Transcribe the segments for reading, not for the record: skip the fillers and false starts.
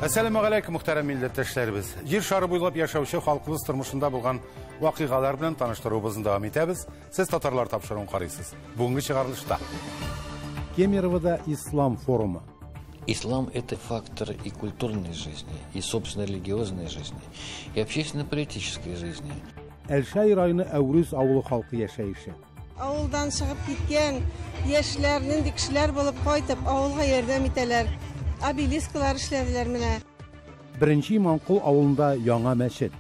Әссәламү галәйкүм, мөхтәрәм милләттәшләребез. Җир шары буйлап яшәүче халкыбыз тормышында булган вакыйгалар белән таныштыруыбызны дәвам итәбез. Сез «Татарлар» тапшыруын карыйсыз. Бүгенге чыгарылышта. Кемеровода ислам форумы. Ислам – это фактор и культурной жизни, и, собственно, религиозной жизни, и общественно-политической жизни. Әлшәй районы Әүрүз авылы халкы яшәеше. Авылдан чыгып киткән яшьләр нинди кешеләр булып кайтып, авылга ярдәм итәләр. Обелисклар эшләделәр менә. Беренче Иманкул авылында яңа мәчет.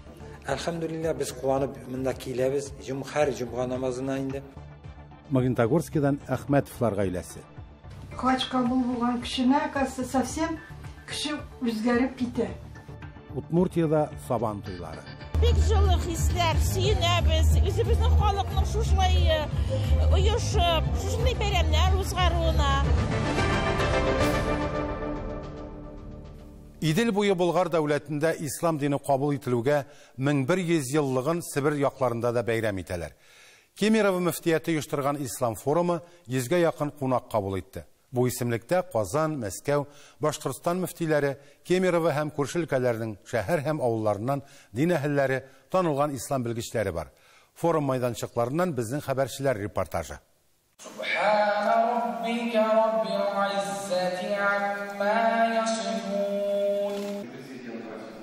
Әлхәмдүлилләһ, без куанып монда киләбез. Һәр җомга намазына инде. Магнитогорскидан Әхмәтовлар гаиләсе. Хаҗ кабул булган кешене, оказывается, совсем кеше үзгәреп китә. Удмуртиядә Сабан туйлары. Бик җылы хисләр, сөенәбез. Үзебезнең халыкның шушылай оешып, шушындый бәйрәмнәр уздыруына. Идел буе Болгар дәүләтендә ислам дине кабул ителүгә 1100 еллыгын Себер якларында да бәйрәм итәләр. Кемерово мөфтияте оештырган ислам форумы 100гә якын кунак кабул итте. Бу исемлектә Казан, Мәскәү, Башкортстан мөфтиләре, Кемерово һәм күрше өлкәләрнең шәһәр һәм авылларыннан дин әһелләре, танылган ислам белгечләре бар. Форум майданчыкларыннан безнең хәбәрчеләр репортажы. سبحان ربك رب العزة عما يصفون.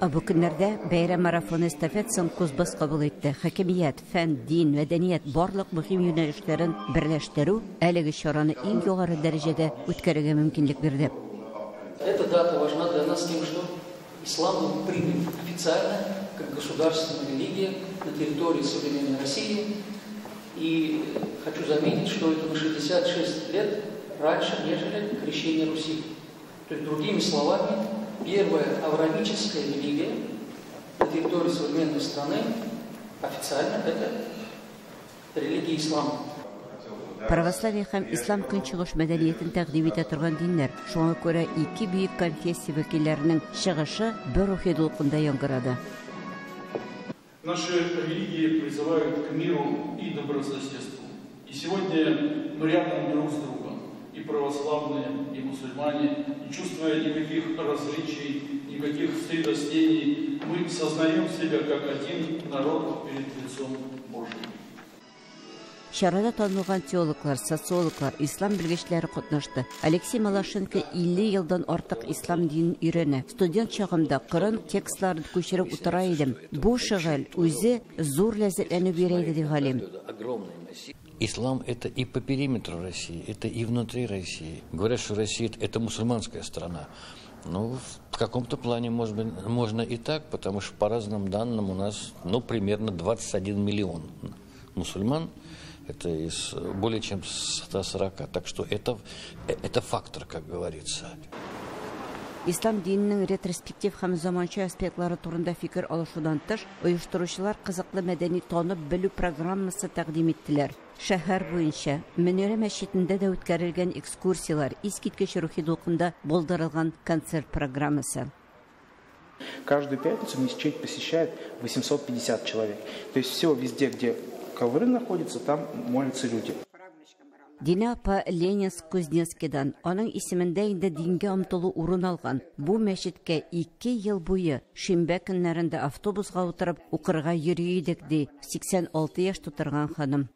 Бу көннәрдә бәйрәм марафоны эстафетасын Кузбасс кабул итте. Хакимият, фән, дин, мәдәният барлык мөһим юнәлешләрен берләштерү әлеге чараны иң югары дәрәҗәдә үткәрергә мөмкинлек бирде. Эта дата важна для нас тем, что ислам был принят официально как государственная религия на территории современной России. И хочу заметить, что это на 66 лет раньше, нежели крещение Руси. То есть, другими словами, первая авраамическая религия на территории современной страны официально — это религия ислама. Православие һәм ислам көнчыгыш мәдәниятен тәкъдим итә торган диннәр. Шуңа күрә ике бөек конфессия вәкилләренең чыгышы бер рухи дулкында яңгырады. Наши религии призывают к миру и добрососедству. И сегодня мы рядом друг с другом, и православные, и мусульмане, не чувствуя никаких различий, никаких средостений, мы сознаем себя как один народ перед лицом Божьим. Чарада танылган теологлар, социологлар, ислам белгечләре катнашты. Алексей Малашенко 50 елдан артык ислам динен өйрәнә. «Студент чагымда Коръән текстларын күчереп утыра идем. Бу шөгыль үзе зур ләззәтләнү бирә иде», – ди галим. Ислам – это и по периметру России, это и внутри России. Говорят, что Россия – это мусульманская страна. Ну, в каком-то плане, может быть, можно и так, потому что по разным данным у нас, ну, примерно 21 миллион мусульман. Это из более чем 140. Так что это фактор, как говорится. Ислам диненең ретроспектив һәм заманча аспектлары турында фикер алышудан тыш, оештыручылар кызыклы мәдәни танып белү программасы тәкъдим иттеләр. Шәһәр буенча Мөнирә мәчетендә дә үткәрелгән экскурсияләр, искиткеч рухи дулкында булдырылган концерт программасы. Каждую пятницу мечеть посещает 850 человек. То есть все везде, где ковры находятся, там молятся люди. Динә апа Ленинск-Кузнецкидан. Аның исемендә инде дингә омтылу урын алган. «Бу мәчеткә 2 ел буе шимбә көннәрендә автобусга утырып укырга йөри идек», – ди 86 яшь тутырган ханым.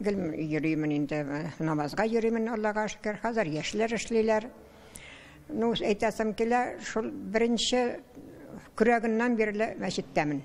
Гел йөримен инде, намазга йөримен, Аллага шөкер. Хәзер яшьләр эшлиләр. Ну, әйтәсем килә, шул беренче көрәгеннән бирле мәчеттәмен.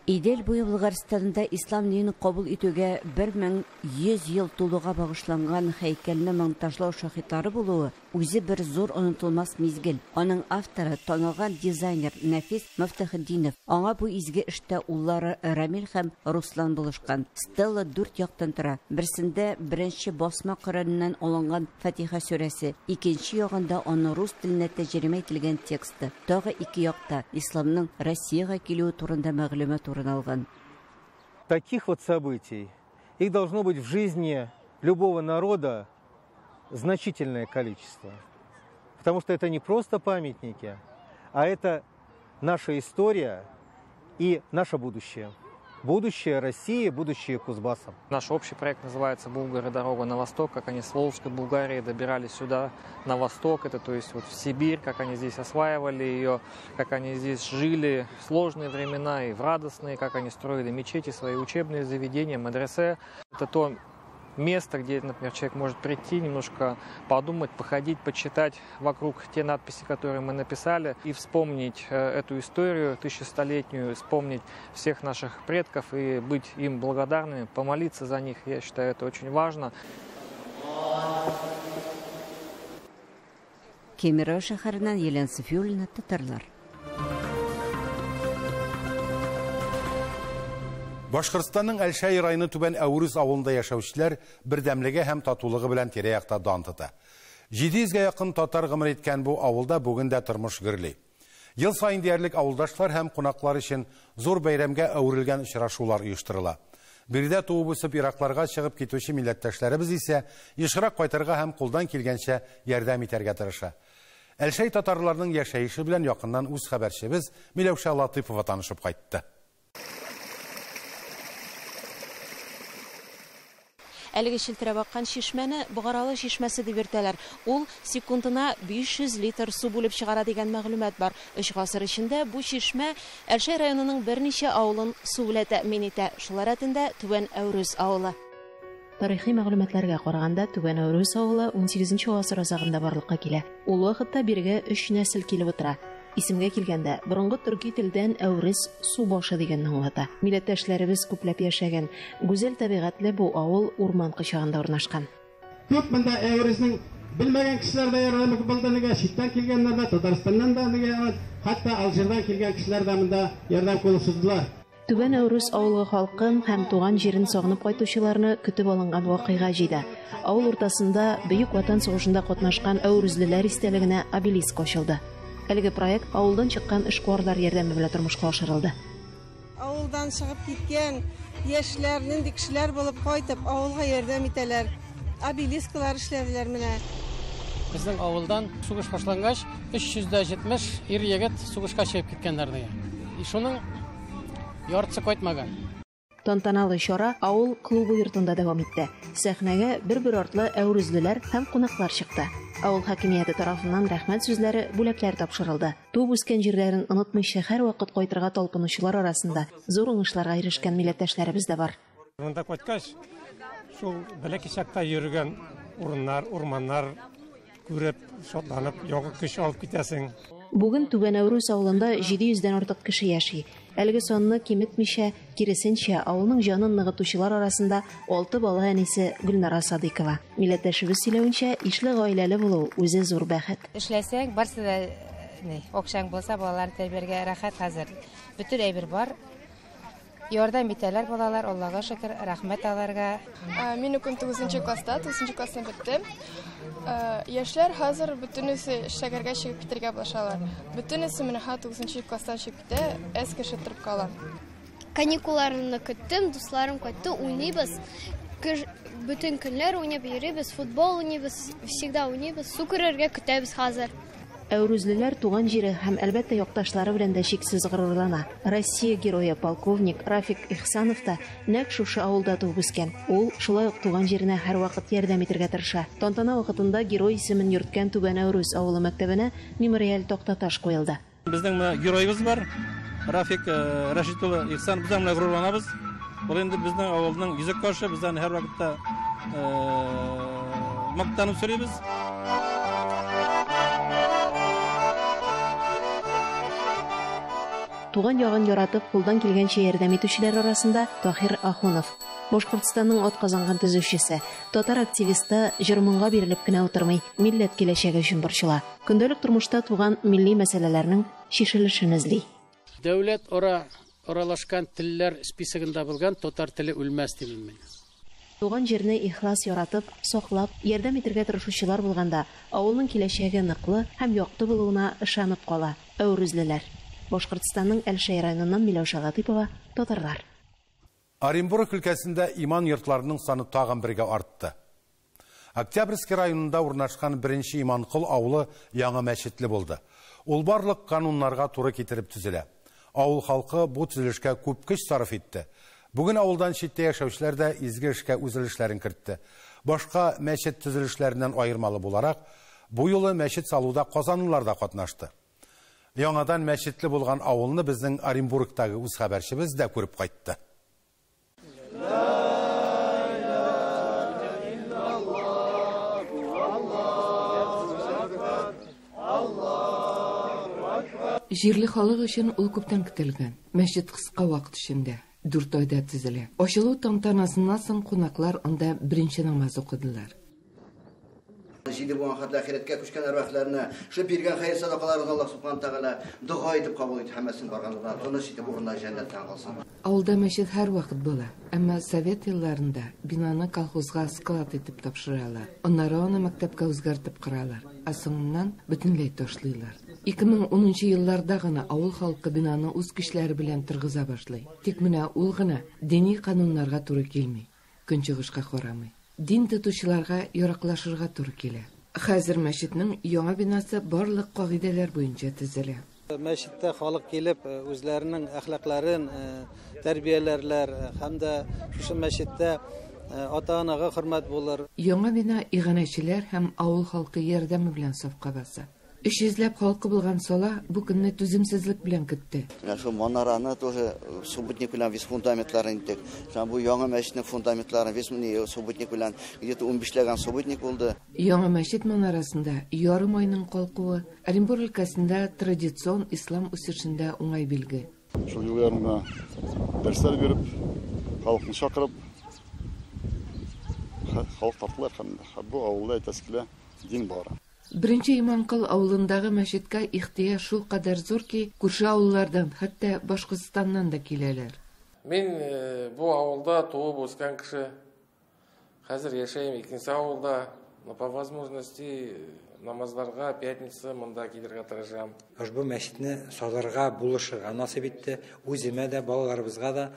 Идел буе Болгарстанында ислам динен кабул итүгә 1100 ел тулуга багышланган һәйкәлне монтажлау шаһитлары булуы үзе бер зур онытылмас мизгел. Аның авторы — танылган дизайнер Нәфис Мөфтәхетдинов. Аңа бу изге эштә уллары Рамил һәм Руслан булышкан. Стела дүрт яктан тора. Берсендә беренче басма Коръәннән алынган Фатиха сүрәсе, икенче ягында аны рус теленә тәрҗемә ителгән тексты. Тагы ике якта исламның Россиягә килүе турында мәгълүмат урын алган. Таких вот событий, их должно быть в жизни любого народа значительное количество. Потому что это не просто памятники, а это наша история и наше будущее. Будущее России, будущее Кузбасса. Наш общий проект называется «Булгары. Дорога на восток», как они с Волжской Булгарии добирались сюда, на восток, это то есть вот в Сибирь, как они здесь осваивали ее, как они здесь жили в сложные времена и в радостные, как они строили мечети, свои учебные заведения, медресе. Это то место, где, например, человек может прийти, немножко подумать, походить, почитать вокруг те надписи, которые мы написали, и вспомнить эту историю тысячестолетнюю, вспомнить всех наших предков и быть им благодарными, помолиться за них. Я считаю, это очень важно. Кемерово шәһәреннән Елена Софиуллина, Татарлар. Башкортстанның Әлшәй районы Түбән Әүрүз авылында яшәүчеләр бердәмлеге һәм татулыгы белән тирә-якта дан тота. 700гә якын татар гомер иткән бу авылда бүген дә тормыш гөрли. Ел саен диярлек авылдашлар һәм кунаклар өчен зур бәйрәмгә әверелгән очрашулар оештырыла. Биредә туып үсеп еракларга чыгып китүче милләттәшләребез исә ешрак кайтырга һәм кулдан килгәнчә ярдәм итәргә тырыша. Әлшәй татарларының яшәеше белән якыннан үз хәбәрчебез Миләүшә Латыпова танышып кайтты. Әлеге челтерәп аккан чишмәне Богаралы чишмәсе дип йөртәләр. Ул секундына 500 литр су бүлеп чыгара дигән мәгълүмат бар. 3 гасыр эчендә бу чишмә Әлшәй районының берничә авылын су белән тәэмин итә. Шулар рәтендә Түбән Әүрүз авылы. Тарихи мәгълүматларга караганда, Түбән Әүрүз авылы 18 гасыр азагында барлыкка килә. Ул вакытта бирегә 3 нәсел килеп утыра. Исемгә килгәндә, борынгы төрки телдән әүрез су башы дигәнне аңлата. Милләттәшләребез күпләп яшәгән, гүзәл табигатьле бу авыл урман кочагында урнашкан. Күп монда әүрезнең белмәгән кешеләр дә ярдәм булды, нигә читтән килгәннәр дә, Татарстаннан да, нигә хәтта Алжирдан килгән кешеләр дә монда ярдәм кулы суздылар. Түбән Әүрүз авылы халкын һәм туган җирен сагынып кайтучыларны көтеп алынган вакыйга җыйды. Авыл уртасында Бөек Ватан сугышында катнашкан әүрүзлеләр истәлегенә обелиск ачылды. Әлеге проект авылдан чыккан эшкуарлар ярдәме белән тормышка ашырылды. Авылдан чыгып киткән яшьләр нинди кешеләр булып кайтып авылга ярдәм итәләр. Обелисклар эшләделәр менә. Безнең авылдан сугыш башлангач 370 ир-егет сугышка чыгып киткәннәр дигән. Шуның яртысы кайтмаган. Тантаналы чара авыл клубы йортында дәвам итте. Сәхнәгә бер-бер артлы әүрүзлеләр һәм кунаклар чыкты. Авыл хакимияте тарафыннан рәхмәт сүзләре, бүләкләр тапшырылды. Туып үскән җирләрен онытмыйча һәрвакыт кайтырга талпынучылар арасында зур уңышларга ирешкән милләттәшләребез дә бар. Монда кайткач, шул бәләкәй чакта йөргән урыннар, урманнар күреп, шатланып, яңа көч алып китәсең. Бүген Түбән Әүрүз авылында 700дән артык кеше яши. Әлеге санны киметмичә, киресенчә, авылның җанын ныгытучылар арасында 6 бала әнисе Гөлнара Садыйкова. Милләттәшебез сөйләвенчә, ишле гаиләле булу үзе зур бәхет. Эшләсәң, барсы да акчаң булса, балаларны тәрбияләргә рәхәт хәзер. Бөтен әйбер бар. Ярдәм итәләр балалар, Аллага шөкер, рәхмәт аларга. Мин укыйм 9 класста, 9 классны беттем. Яшьләр хәзер бөтенесе шәһәргә чыгып китәргә булашалар. Бөтенесе менә 9 класстан чыгып китә, әз кеше торып кала. Каникулларны көттем, дусларым кайтты, уйныйбыз. Бөтен көннәр уйнап йөрибез, футбол уйныйбыз, всегда уйныйбыз, су керергә көтәбез хәзер. Әүрүзлеләр туган җире һәм әлбәттә якташлары белән дә чиксез горурлана. Россия герое полковник Рафик Ихсанов та нәкъ шушы авылда туып үскән. Ул шулай ук туган җиренә һәрвакыт ярдәм итәргә тырыша. Тантана вакытында герой исемен йөрткән Түбән Әүрүз авылы мәктәбенә мемориаль тактаташ куелды. Безнең менә героебыз бар, Рафик Рәшит улы Ихсанов, без менә горурланабыз. Ул инде безнең авылның йөзек кашы, без аны һәрвакытта мактанып сөйлибез. Туган ягын яратып, кулдан килгәнчә ярдәм итүчеләр арасында Таһир Ахунов. Башкортстанның атказанган төзүчесе, татар активисты җыр-моңга бирелеп кенә утырмый, милләт киләчәге өчен борчыла. Көндәлек тормышта туган милли мәсьәләләрнең чишелешен эзли. Дәүләт аралашкан телләр списогында булган татар теле үлмәс дим мин. Туган җирне ихлас яратып, саклап, ярдәм итәргә тырышучылар булганда, авылның киләчәге ныклы һәм якты булуына ышанып кала әүрүзлеләр. Башкортстанның Әлшәй районыннан Миләүшә Латыпова, Татарлар. Оренбург өлкәсендә иман йортларының саны тагын бергә артты. Октябрьский районында урнашкан беренче Иманкол авылы яңа мәчетле булды. Ул барлык кануннарга туры китереп төзелә. Авыл халкы бу төзелешкә күп көч сарыф итте. Бүген авылдан читтә яшәүчеләр дә изге эшкә үз өлешләрен кертте. Башка мәчет төзелешләреннән аермалы буларак, бу юлы мәчет салуда казанлылар да катнашты. Яңадан мәчетле булган авылны безнең Оренбургтагы үз хәбәрчебез дә күреп кайтты. Җирле халык өчен ул күптән көтелгән. Мәчет кыска вакыт эчендә, дүрт айда төзелә. Ачылу тантанасыннан соң кунаклар анда беренче намаз укыдылар. Җиде буын хәтле ахирәткә күчкән әрвахларны, шул биргән хәер садакаларыбызны Аллаһ Субхана Тәгалә дога итеп кабул итеп, һәммәсен барганлыгына тыныч итеп урыннар җәннәттән кылсын. Авылда мәчет һәрвакыт була, әмма совет елларында бинаны колхозга склад итеп тапшыралар. Аннары аны мәктәпкә үзгәртеп коралар, ә соңыннан бөтенләй ташлыйлар. 2010 елларда гына авыл халкы бинаны үз көчләре белән торгыза башлый. Тик менә ул гына дини кануннарга туры килми, көнчыгышка карамый. Дин тотучыларга яраклашырга туры килә. Хәзер мәчетнең яңа бинасы барлык кагыйдәләр буенча төзелә. Мәчеттә халык килеп үзләренең әхлакларын тәрбияләрләр һәм дә шушы мәчеттә ата-анага хөрмәт булыр. Яңа бина иганәчеләр һәм авыл халкы ярдәме белән сафка баса. 300 ләп халкы булган сала бу көнне түземсезлек белән көтте. Менә шул манараны тоже субботник белән весь фундаментларын иттек. Һәм бу яңа мәчетнең фундаментларын весь субботник белән где-то 15ләгән субботник булды. Яңа мәчет манарасында ярым айның калкуы Оренбур өлкәсендә традицион ислам үсешендә уңай билге. Шул юл ярымга дәресләр биреп, халыкны чакырып, халык тартыла һәм бу авылда әйтәсе килә, дин бара. Беренче Иманкол авылындагы мәчеткә ихтыяҗ шул кадәр зур ки, күрше авыллардан, хәтта Башкортстаннан да киләләр. Мин бу авылда туып үскән кеше. Хәзер яшәйм икенче авылда, но по возможности намазларга пятница монда килергә тырышам. Ошбу мәчетне салырга, булышырга насыйп итте, үземә дә, балаларыбызга да.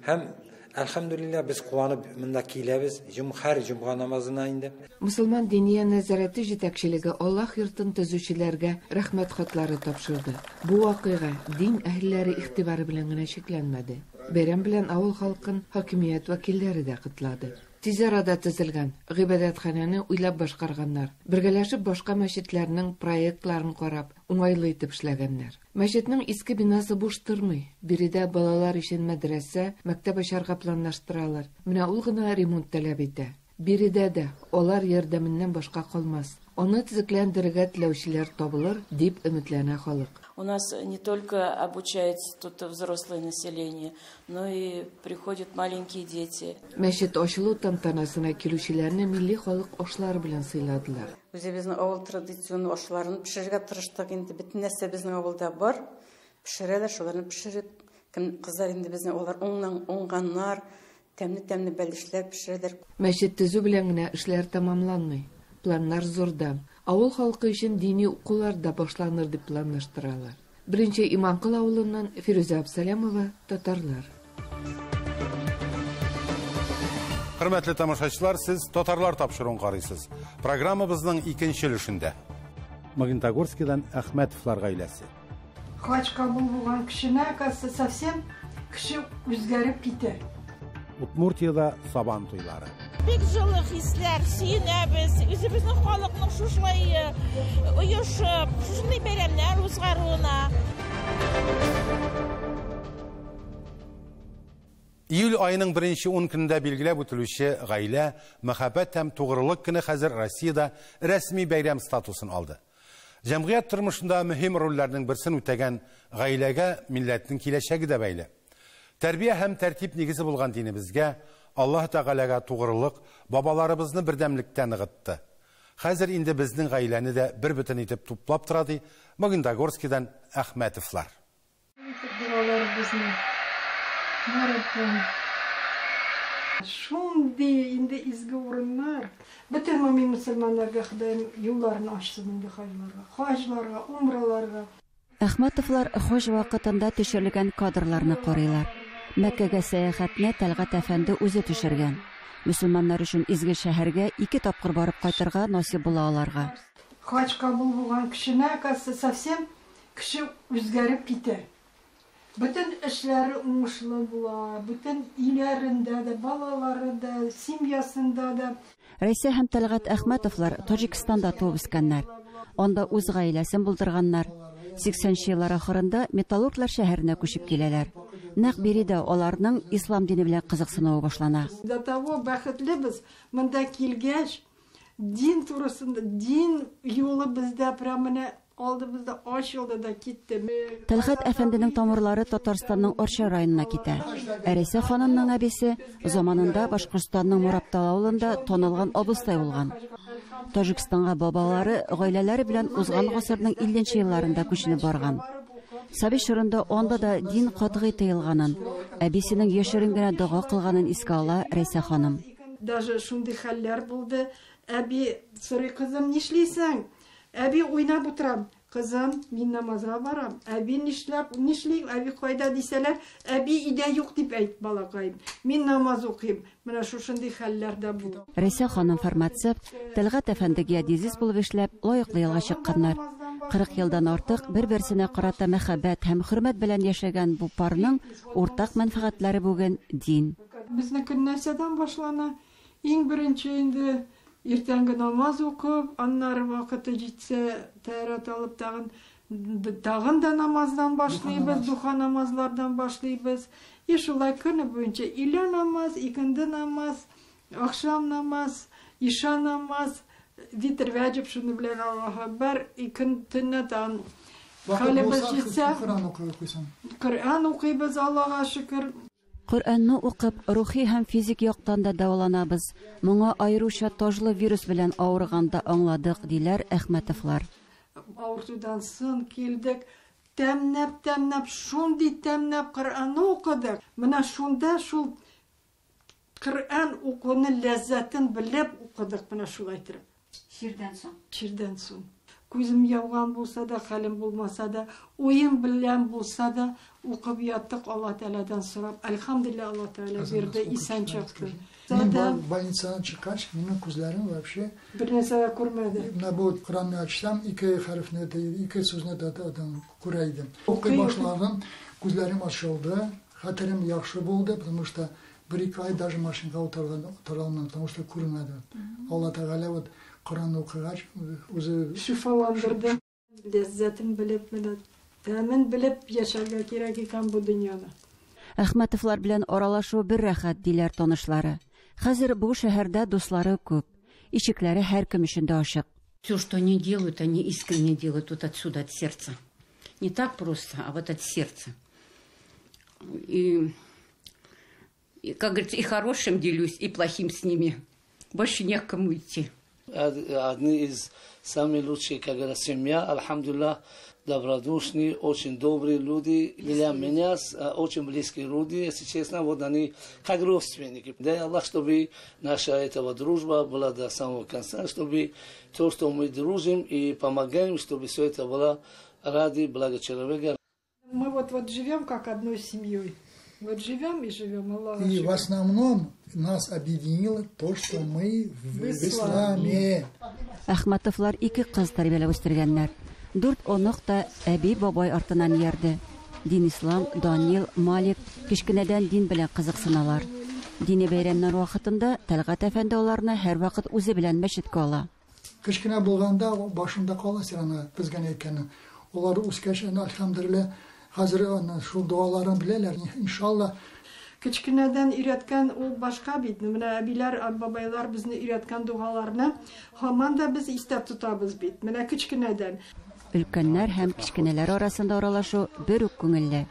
Һәм әлхәмдүлилләһ, без куанып монда киләбез, һәр җомга намазына инде. Мусульман диния нәзарәте җитәкчелеге Аллаһ йортын төзүчеләргә рәхмәт хатлары тапшырды. Бу вакыйга дин әһелләре игътибары белән генә чикләнмәде. Бәйрәм белән авыл халкын хакимият вәкилләре дә котлады. Тиз арада төзелгән гыйбадәтханәне уйлап башкарганнар. Бергәләшеп башка мәчетләрнең проектларын карап, уңайлы итеп эшләгәннәр. Мәчетнең иске бинасы буш тормый. Биредә балалар өчен мәдрәсә, мәктәп ачарга планлаштыралар. Менә ул гына ремонт таләп итә. Биредә дә алар ярдәменнән башка калмас. Аны төзекләндерергә теләүчеләр табылыр, дип өметләнә халык. У нас не только обучается тут взрослое население, но и приходят маленькие дети. Мәчет ачылу тантанасына килүчеләрне милли халык ашлары белән сыйладылар. Үзебезнең авыл традицион ашларын пешерергә тырыштык инде. Бөтен нәрсә безнең авылда бар. Пешерәләр, шуларны пешереп, кем кызлар инде безнең алар уңганнар, тәмле-тәмле бәлешләр пешерәләр. Мәчет төзү белән генә эшләр тәмамланмый. Планнар зурдан. Авыл халкы өчен дини укулар да башланыр дип планлаштыралар. Беренче Иманкол авылыннан Фирүзә Абсалямова, Татарлар. Хөрмәтле тамашачылар, сез Татарлар тапшыруын карыйсыз. Программабызның икенче өлешендә Магнитогорскидан Әхмәтовлар гаиләсе. Хаҗ кабул булган кешене, оказывается, совсем кеше үзгәреп китә. Удмуртиядә сабан туйлары. Бик җылы хисләр, сөенәбез. Үзебезнең халыкның шушылай оешып, шушындый бәйрәмнәр узгаруына. Июль аеның беренче 10 көнендә билгеләп үтелүче гаилә, мәхәббәт һәм тугрылык көне хәзер Россиядә рәсми бәйрәм статусын алды. Җәмгыять тормышында мөһим рольләрнең берсен үтәгән гаиләгә милләтнең киләчәге дә бәйле. Тәрбия һәм тәртип нигезе булган динебезгә, Аллаһ Тәгаләгә тугрылык бабаларыбызны бердәмлектә ныгытты. Хәзер инде безнең гаиләне дә бер бөтен итеп туплап тора, ди Магнитогорскидан Әхмәтовлар. Шундый инде изге урыннар. Бөтен мөмин мөселманнарга Ходаем юлларын ачсын инде хаҗларга, хаҗларга, умраларга. Әхмәтовлар хаҗ вакытында төшерелгән кадрларны карыйлар. Мәккәгә сәяхәтне Тәлгать әфәнде үзе төшергән. Мөселманнар өчен изге шәһәргә ике тапкыр барып кайтырга насыйп була аларга. Хаҗ кабул булган кешене, оказывается, совсем кеше үзгәреп китә. Бөтен эшләре уңышлы була, бөтен өйләрендә дә, балалары да, семьясында да. Рәйсә һәм Тәлгать Әхмәтовлар Таҗикстанда туып үскәннәр. Анда үз гаиләсен булдырганнар. 80 нче еллар ахырында Металлурглар шәһәренә күчеп киләләр. Нәкъ биредә аларның ислам дине белән кызыксынуы башлана. До того бәхетле без, монда килгәч, дин турысында, дин юлы бездә прям менә алдыбызда ачылды да китте. Тәлгать әфәнденең тамырлары Татарстанның Арча районына китә. Ә Рәйсә ханымның әбисе заманында Башкортстанның Мораптал авылында танылган абыстай булган. Таҗикстанга бабалары гаиләләре белән узган гасырның 50 нче елларында күченеп барган. Сабый чорында анда да дин катгый тыелганын, әбисенең яшерен генә дога кылганын искә ала Рәйсә ханым. Даже шундый хәлләр булды. Әби сорый, кызым, нишлисең? Әби, уйнап утырам. Кызым, мин намазга барам. Әби нишләп, нишли, әби кайда дисәләр, әби өйдә юк дип әйт, балакаем. Мин намаз укыйм. Менә шушындый хәлләр дә булды. Рәйсә ханым фармацевт, Тәлгать әфәнде геодезист булып эшләп, лаеклы ялга чыкканнар. 40 елдан артык бер-берсенә карата мәхәббәт һәм хөрмәт белән яшәгән бу парның уртак мәнфәгатьләре бүген, дин. Безнең көн нәрсәдән башлана? Иң беренче инде иртәнге намаз укып, аннары вакыты җитсә, тәһарәт алып тагын тагын да намаздан башлыйбыз, духа намазлардан башлыйбыз. И шулай көне буенча өйлә намаз, икенде намаз, ахшам намаз, иша намаз, витр вәҗиб шуны белән Аллаһу әкбәр, и көн төнне тагын хәлебез җитсә, Коръән укыйбыз, Аллага шөкер. Коръәнне укып, рухи һәм физик яктан да дәваланабыз. Моңа аеруча таҗлы вирус белән авырганда аңладык, диләр Әхмәтовлар. Авыртудан сон килдек. Тәмнәп-тәмнәп, шундый тәмнәп Коръәнне укыдык. Менә шунда шул Коръән укуны ләззәтен белеп укыдык менә шулай иттереп. Чирдән соң. Чирдән соң. Күзем яуган булса да, хәлем булмаса да, уем белән булса да, укып яттык Алла Тәгаләдән сорап. Әлхәмдүлилләһ, Алла Тәгалә бирде, исән чыкты. Мин больницадан чыккач, минем күзләрем вообще бер нәрсә дә күрмәде. Менә бу Коръәнне ачсам, ике хәрефне, ике сүзне дә күрә идем. Укый башладым, күзләрем ачылды, хәтерем яхшы булды, потому что Бер-ике ай даже машинага утырган, утыра алмадым, потому что күрмәде. Алла Тәгалә вот Коръән укыгач, үзе шифаландырды. Ләззәтен белеп, менә тәмен белеп яшәргә кирәк икән бу дөньяда. Әхмәтовлар белән аралашу бер рәхәт, диләр танышлары. Хәзер бу шәһәрдә дуслары күп. Ишекләре һәркем өчен дә ачык. Все, что они делают, они искренне делают вот отсюда, от сердца. Не так просто, а вот от сердца. И, и, как говорится, и хорошим делюсь, и плохим с ними. Больше не к кому идти. Одни из самых лучших, как говорят, семья, альхамдулилля, добродушные, очень добрые люди. Для меня очень близкие люди, если честно, вот они как родственники. Дай Аллах, чтобы наша этого дружба была до самого конца, чтобы то, что мы дружим и помогаем, чтобы все это было ради блага человека. Мы вот живем как одной семьей. Вот живем и живем, Аллах. И в основном нас объединило то, что мы в исламе. Әхмәтовлар ике кыз тәрбияләп үстергәннәр. Дүрт онык та әби бабай артыннан иярде. Дин Ислам, Данил, Малик кечкенәдән дин белән кызыксыналар. Дини бәйрәмнәр вакытында Тәлгать әфәнде аларны һәрвакыт үзе белән мәчеткә ала. Кечкенә булганда башында кала син аны безгә әйткәне. Алар үскәч, әнә, альхамдулилла, хәзер аны шул догаларын беләләр, иншалла. Кечкенәдән өйрәткән ул башка бит. Менә әбиләр, бабайлар безне өйрәткән догаларны һаман да без истә тотабыз бит. Менә кечкенәдән. Өлкәннәр һәм кечкенәләр арасында аралашу бер үк күңелле.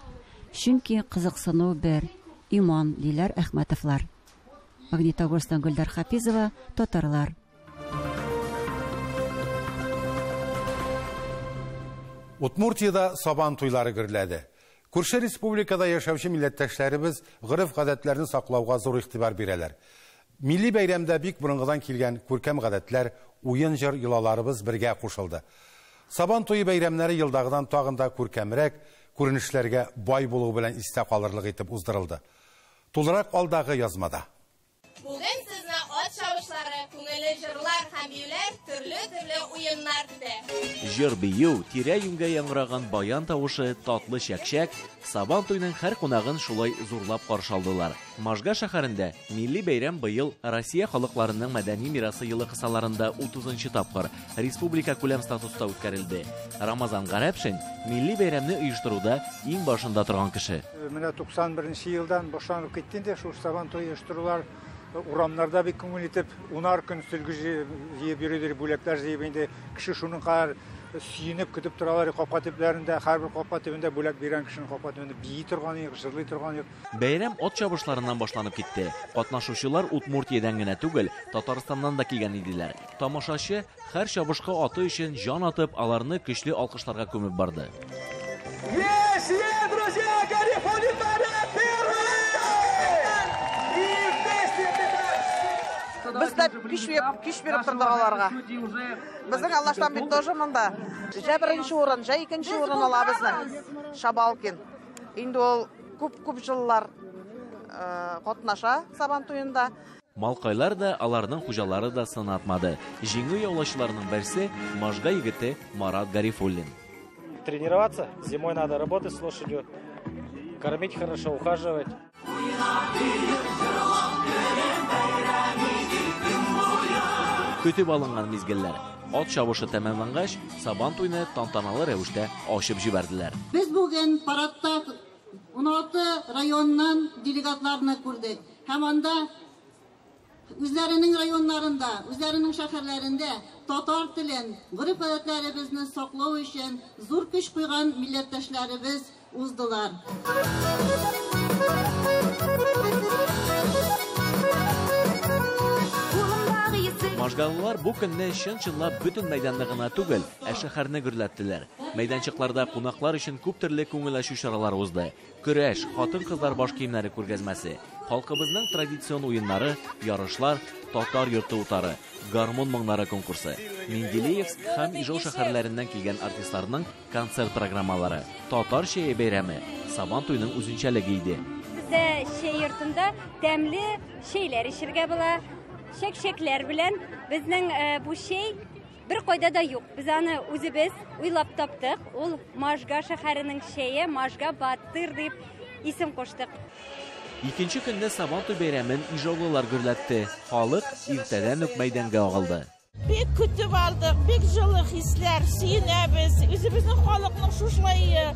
Чөнки кызыксыну бер, иман, диләр Әхмәтовлар. Магнитогорсктан Гөлдар Хафизова, Татарлар. Удмуртиядә Сабан туйлары гөрләде. Күрше республикада яшәүче милләттәшләребез гореф-гадәтләрне саклауга зур игътибар бирәләр. Милли бәйрәмдә бик борынгыдан килгән күркәм гадәтләр, уен-җыр йолаларыбыз бергә кушылды. Сабан туе бәйрәмнәре елдагыдан тагын да күркәмрәк, күренешләргә бай булуы белән истә калырлык итеп уздырылды. Тулырак алдагы язмада. Бүген сезне ат чабышлары, күңелле җырлар һәм биюләр, төрле-төрле уеннар көтә. Җыр-бию, тирә-юньгә яңгыраган баян тавышы, татлы чәкчәк, Сабан туйның һәр кунагын шулай зурлап каршы алдылар. Можга шәһәрендә милли бәйрәм быел Россия халыкларының мәдәни мирасы елы кысаларында 30 нчы тапкыр республика күләм статуста үткәрелде. Рамазан Гарәпшин милли бәйрәмне оештыруда иң башында торган кеше. Менә 91 нче елдан башланып китте инде шул Сабан туе оештырулар. Урамнарда бик күңел итеп, унар көн сөлге җыеп йөридер, бүләкләр җыеп инде кеше шуның кадәр сөенеп көтеп торалар капка төпләрендә, һәрбер капка төбендә бүләк биргән кешенең капка төбендә бии торган юк, җырлый торган юк. Бәйрәм ат чабышларыннан башланып китте. Катнашучылар Удмуртиядән генә түгел, Татарстаннан да килгән иделәр. Тамашачы һәр чабышкы аты өчен җан атып, аларны көчле алкышларга күмеп барды. Есть, есть, друзья, Гарифуллин Марат первый! И вместе Без дә көч биреп, көч биреп тордык аларга. Безнең Аллаштан бит тоже монда. Җә беренче урын, җә икенче урын ала безнең Шабалкин. Инде ул күп-күп еллар катнаша Сабан туенда. Малкайлар да, аларның хуҗалары да сынатмады. Җиңү яулаучыларның берсе Можга егете Марат Гарифуллин. Тренироваться, зимой надо работать с лошадью, кормить хорошо, ухаживать. Көтеп алынган мизгелләр. Ат чабышы тәмамлангач, Сабан туйны тантаналы рәвештә ачып җибәрделәр. Без бүген парадта 16 районнан делегатларны күрдек. Һәм анда үзләренең районнарында, үзләренең шәһәрләрендә татар телен, гореф-гадәтләребезне саклау өчен зур көч куйган милләттәшләребез уздылар. Можгалылар бу көнне чын-чынлап бөтен мәйданны гына түгел, ә шәһәрне гөрләттеләр. Мәйданчыкларда кунаклар өчен күп төрле күңел ачу чаралары узды. Көрәш, хатын-кызлар баш киемнәре күргәзмәсе, халкыбызның традицион уеннары, ярышлар, татар йорты утары, гармун моңнары конкурсы, Менделеевск һәм Ижау шәһәрләреннән килгән артистларның концерт программалары, татар чәе бәйрәме, Сабан туйның үзенчәлеге иде. Бездә чәй йортында тәмле чәйләр эчергә була. Чәк-чәкләр белән безнең бу чәй бер кайда да юк. Без аны үзебез уйлап таптык. Ул Можга шәһәренең чәе, Можга Батыр дип исем куштык. Икенче көнне Сабан туй бәйрәмен ижаулылар гөрләтте. Халык иртәдән үк мәйданга агылды. Бик көтеп алдык, бик җылы хисләр, сөенәбез. Үзебезнең халыкның шушылай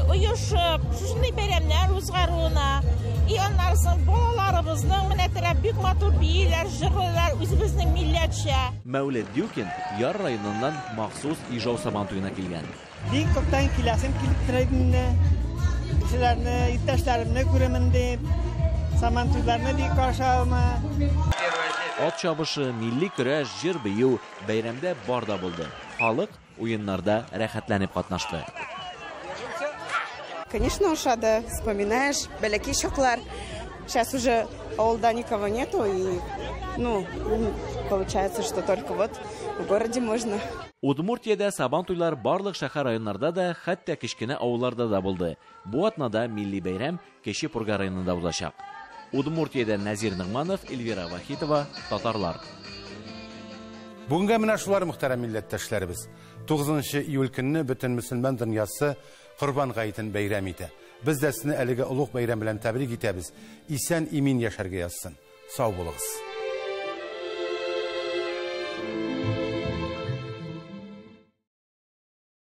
оешып, шушындый бәйрәмнәр узгаруына. И аннан соң балаларыбызның менә терәп бик матур бииләр, җырлыйлар, үзебезнең милләтчә. Мәүлет Дюкин Яр районыннан махсус Ижау Сабан туена килгән. Бик күптән киләсем килеп тора иде инде. Кешеләрне, иптәшләремне күремен дип, Сабан туйларны бик каршы алма. Ат чабышы, милли көрәш, җыр бию бәйрәмдә бар да булды. Халык уеннарда рәхәтләнеп катнашты. Конечно, ошады. Вспоминаешь, бәләкәй чаклар. Сейчас уже авылда никого нету, и, ну, получается, что только вот в городе можно. Удмуртиядә Сабан туйлар барлык шәһәр районнарда да, хәтта кечкенә авылларда да булды. Бу атнада милли бәйрәм Кече Пурга районында узачак. Удмуртиядән Нәзир Ногманов, Эльвира Вахитова, Татарлар. Бүгенгә менә шулар, мөхтәрәм милләттәшләребез. 9 июль көнне бөтен мөселман дөньясы Корбан гаетен бәйрәм итә. Без дә сезне әлеге олуг бәйрәм белән тәбрик итәбез. Исән имин яшәргә язсын. Сау булыгыз.